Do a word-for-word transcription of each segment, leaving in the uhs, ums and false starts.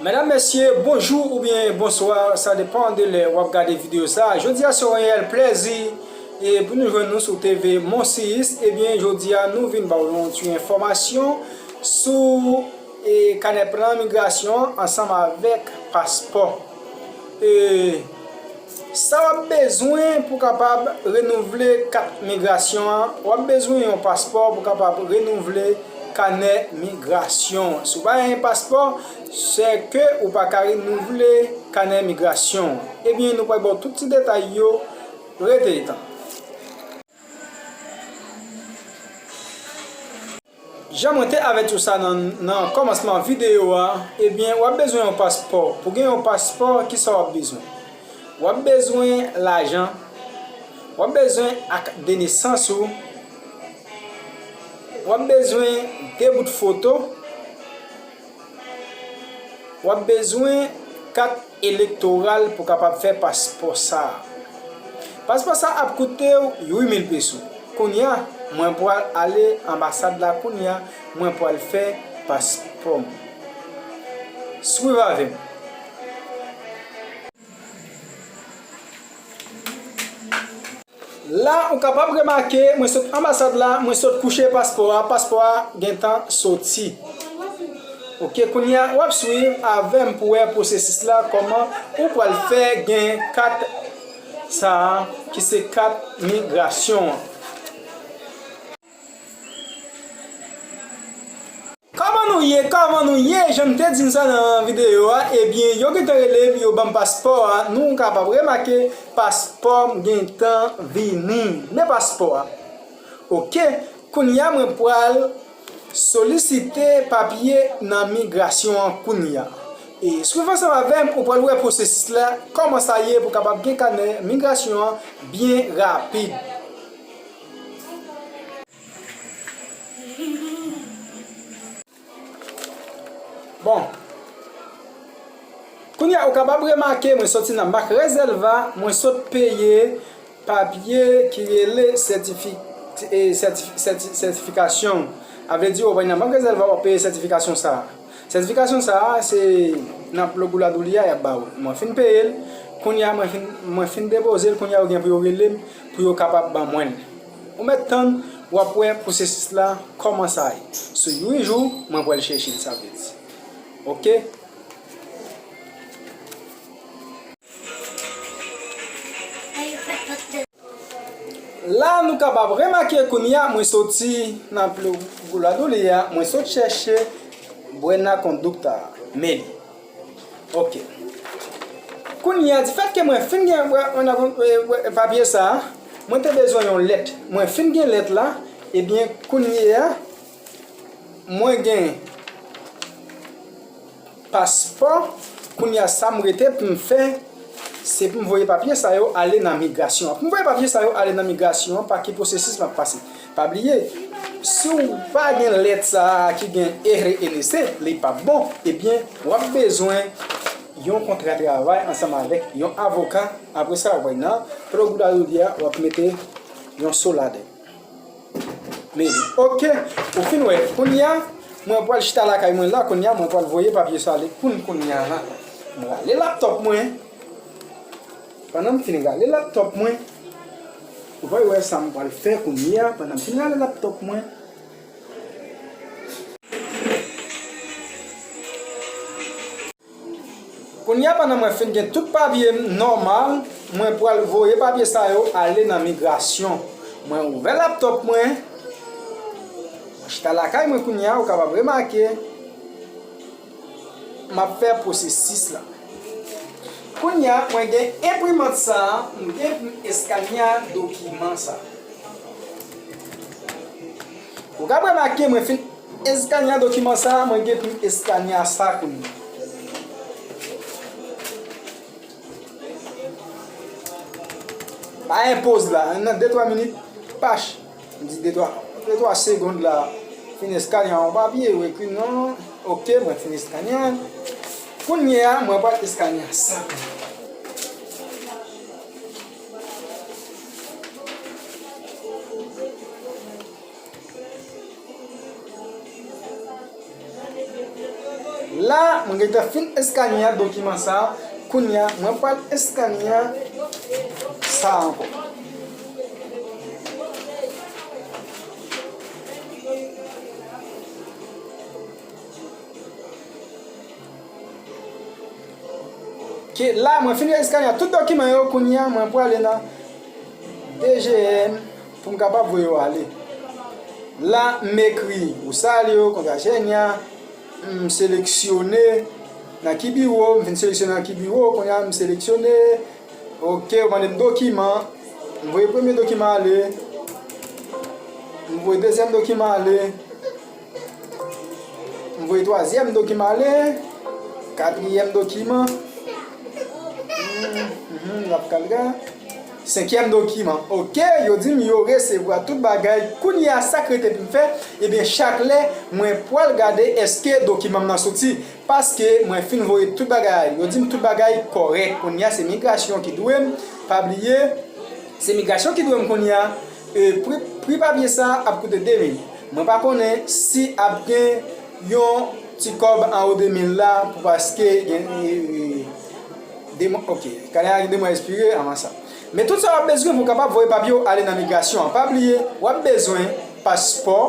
Medam, mesye, bonjou oubyen bonswa, sa depann de lè w ap gade videyo sa a. Jodi a se yon reyèl plèzi e pou nou jwenn nou sou T V Monsiyis. Ebyen, jodi a nou vin ba w yon ti enfòmasyon sou e, kanè plan migrasyon an ansanm avèk paspò. E, Sa w ap bezwen pou kapab renouvle kat migrasyon an, w ap bezwen yon paspò pou kapab renouvle kanè migrasyon an. Si w pa gen paspò, sèke ou pa ka renouvle kanè migrasyon an. Ebyen, nou pral ba w tout ti detay yo, rete tan. Jan mwen te avèti w sa nan, nan kòmansman videyo a, ebyen, w ap bezwen yon paspò. Pou gen yon paspò, kisa w ap bezwen? W ap bezwen lajan, w ap bezwen ak de nesans ou, w ap bezwen de bout foto, w ap bezwen kat elektoral pou kapab fè paspò sa a. Paspò sa a ap koute w uit mil peso. Kounye a, mwen pral ale anbasad la kounye a, mwen pral fè paspò m. Swiv avè m. La, ou kapab remake, mwen sot anbasad la, mwen sot kouche paspò a, paspò a gentan soti. Oke, kounye a, w ap swiv avè m pou wè pwosesis la, kòman ou pral fè gen kat sa a, ki se kat migrasyon an. Kòman nou ye? Kòman nou ye? Jan m te di n sa nan videyo a, ebyen, yo gentan rele m, yo ban m paspò a. Nou kapab remake paspò m gentan vini. Men paspò a. Oke, kounye a mwen pral solisite papye nan migrasyon an kounye a. E swiv ansanm avè m, ou pral wè pwosesis la, kòman sa ye pou kapab gen kanè migrasyon an byen rapid. Bon. Kounye a, ou kapab remake, mwen soti nan Mak Rezèlva, mwen sot peye papye ki rele sètifi-, e, sètifi-, sèti-, sètifikasyon. A vle di, ou pral nan Mak Rezèlva, w ap peye sètifikasyon sa a. Sètifikasyon sa a, se nan Plogoula Doulia y ap ba ou. Mwen fin peye l, kounye a mwen fin, mwen fin depoze l, kounye a yo gen pou yo rele m, pou yo kapab ban mwen l. Ou mèt tann, w ap wè pwosesis la, kòman sa ye. Sou uit jou, mwen pral chèche l, sa vle di. Oke? La, nou kapab remake kounye a, mwen soti nan Plogoula Doulia, mwen sot chèche Buena Conducta, men li. Oke. Kounye a, difèt ke mwen fin gen, wè, wè, wè, papye sa a, mwen te bezwen yon lèt. Mwen fin gen lèt la, ebyen, kounye a, mwen gen paspò, kounye a sa m rete pou m fè, se pou m voye papye sa yo ale nan migrasyon an. Pou m voye papye sa yo ale nan migrasyon an, pa ki pwosesis m ap pase? Pa bliye, si w pa gen lèt sa a ki gen R E N E C, li p ap bon, ebyen, w ap bezwen yon kontra travay ansanm avèk yon avoka. Apre sa, w ap nan Plogoula Doulia, w ap mete yon so ladan. Men, oke, ou fin wè. Kounye a, mwen pral chita lakay mwen la, kounye a, mwen pral voye papye sa ale pou n kounye a la. Mwen rale laptòp mwen. Pandan m fin rale laptòp mwen, ou pral wè sa m pral fè kounye a, pandan m fin rale laptòp mwen. Kounye a, pandan mwen fin gen tout papye m nòmal, mwen pral voye papye sa yo ale nan migrasyon. Mwen ouvè laptòp mwen, mwen chita lakay mwen kounye a, ou kapab remake, m ap fè pwosesis la. Kounye a, mwen gen enprimant sa a, m gen pou m eskane dokiman sa a. Ou ka remake, mwen fin eskane dokiman sa a, mwen gen pou m eskane sa kounye a. Pa gen poz la, nan de twa minit, pach, m di de twa, de twa segond la, fin eskane yon papye, ou ekri non, oke, mwen fin eskane. Kounye a, mwen pral eskane sa kounye a. La, mwen gentan fin eskane a dokiman sa a. Kounye a, mwen pral eskane a sa a ankò. Ke la, mwen fin eskane a tout dokiman yo, kounye a, mwen prale nan D G M pou m kapab voye yo ale. La, m ekri Rosalio, kontra Genia, m seleksyone nan ki biwo, m fin seleksyone nan ki biwo, kounye a, m seleksyone. Ok, yo mande m dokiman. M voye premye dokiman ale. M voye dezyèm dokiman ale. M voye twazyèm dokiman ale. Katriyèm dokiman. Hmm, hmm, l ap kalga. Senkyèm dokiman. Ok, yo di m yo resevwa tout bagay. Kounye a, sa k rete pou m fè? Ebyen, chak lè, mwen pral gade èske dokiman m nan soti. Paske mwen fin voye tout bagay. Yo di m tout bagay kòrèk. Kounye a, se migrasyon ki dwe m. Pa bliye, se migrasyon ki dwe m kounye a. E, pri, pri papye sa a ap koute de mil. Mwen pa konnen si ap gen yon ti kòb anwo de mil la pou paske gen, e, e, de mwa, ok, kanè a gen de mwa espire anvan sa. Men tout sa w ap bezwen pou w kapab voye papye w ale nan migrasyon an. Pa bliye, w ap bezwen paspò,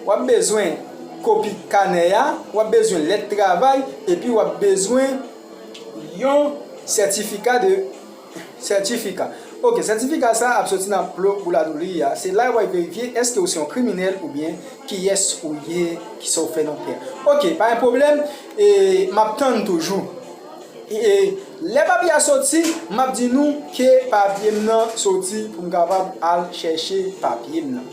w ap bezwen kopi kanè a, w ap bezwen lèt travay, epi w ap bezwen yon sètifika de, sètifika. Ok, sètifika sa ap soti nan Procuradoria. Se la yo pral verifye èske ou se yon kriminèl oubyen kiyès ou ye, kisa w fè nan tè. Ok, pa gen pwoblèm, e, m ap tann toujou. E, e, lè papye a soti, m ap di nou ke papye m nan soti pou m kapab al chèche papye m nan.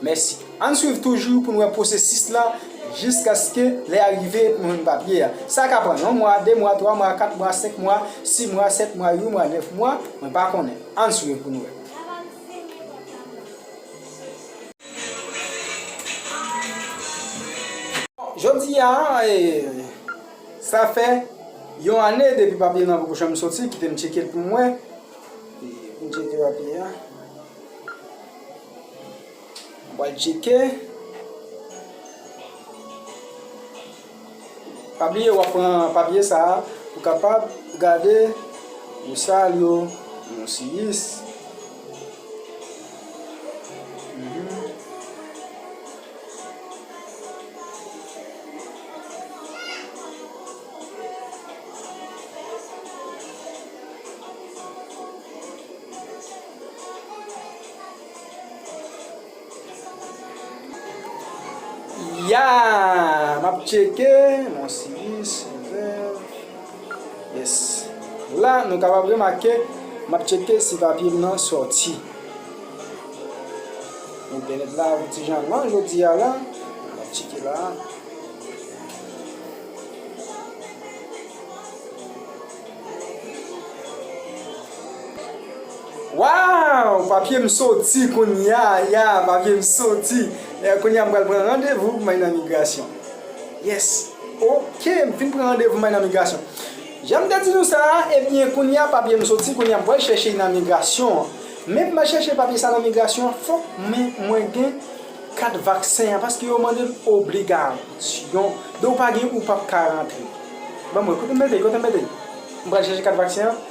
Mèsi. Ann swiv toujou pou n wè pwosesis la jiskaske lè a rive pou n jwenn papye a. Sa ka pran yon mwa, de mwa, twa mwa, kat mwa, senk mwa, sis mwa, sèt mwa, uit mwa, nèf mwa, mwen pa konnen. Ann swiv pou n wè. Jodi a, e, sa fè yon ane depi papye m nan poko janm soti, kite m tcheke l pou m wè. E, pou m tcheke papye a. Mwen pral tcheke. Pa bliye w ap pran papye sa a pou kapab gade Rosalio Monsius. Mhm. Ya, m ap tcheke, Monsius Joseph. Yes. La, nou kapab remake, m ap tcheke si papye m nan sòti. Entènèt la, yon ti jan lan jodi a la. M ap tcheke la. Waw! Papye m soti kounye a, ya, papye m soti. E, kounye a, m pral pran randevou pou m al nan migrasyon. Yes. Ok, m fin pran randevou m al nan migrasyon. Jan m te di nou sa a, ebyen, kounye a, papye m soti, kounye a, m pral chèche nan migrasyon an. Men pou m al chèche papye sa nan migrasyon an, fòk mwen, mwen gen kat vaksen an, paske yo mande l obligasyon. Depi w pa gen, ou p ap ka rantre. Ban mwen, kote m mete, kote m mete? M pral chèche kat vaksen an.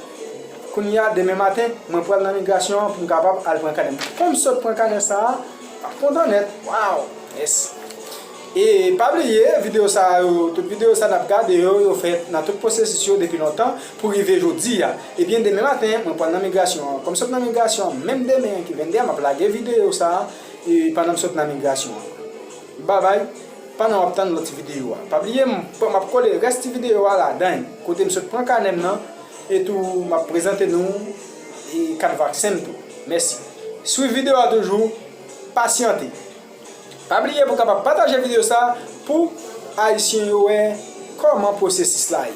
Kounye a, demen maten, mwen pral nan migrasyon an pou m kapab al pran kanè m. Fò m sot pran kanè sa a, m ap kontan nèt. Waw! Yes! E pa bliye, videyo sa yo, tout videyo sa n ap gade yo, yo fèt nan tout pwosesis yo depi lontan pou rive jodi a. Ebyen, demen maten, mwen pral nan migrasyon an. Kòm sot nan migrasyon an, menm demen an ki venndè a, m ap lage videyo sa a, e pandan m sot nan migrasyon an. Babay, pandan w ap tann lòt ti videyo a. Pa bliye, m, m ap kole rès ti videyo a ladan, kote m sot pran kanè m nan, e tou m ap prezante nou, e kat vaksen m tou. Mèsi. Swiv videyo a toujou, pasyante. Pa bliye pou w kapab pataje videyo sa a pou Ayisyen yo wè kòman pwosesis la ye.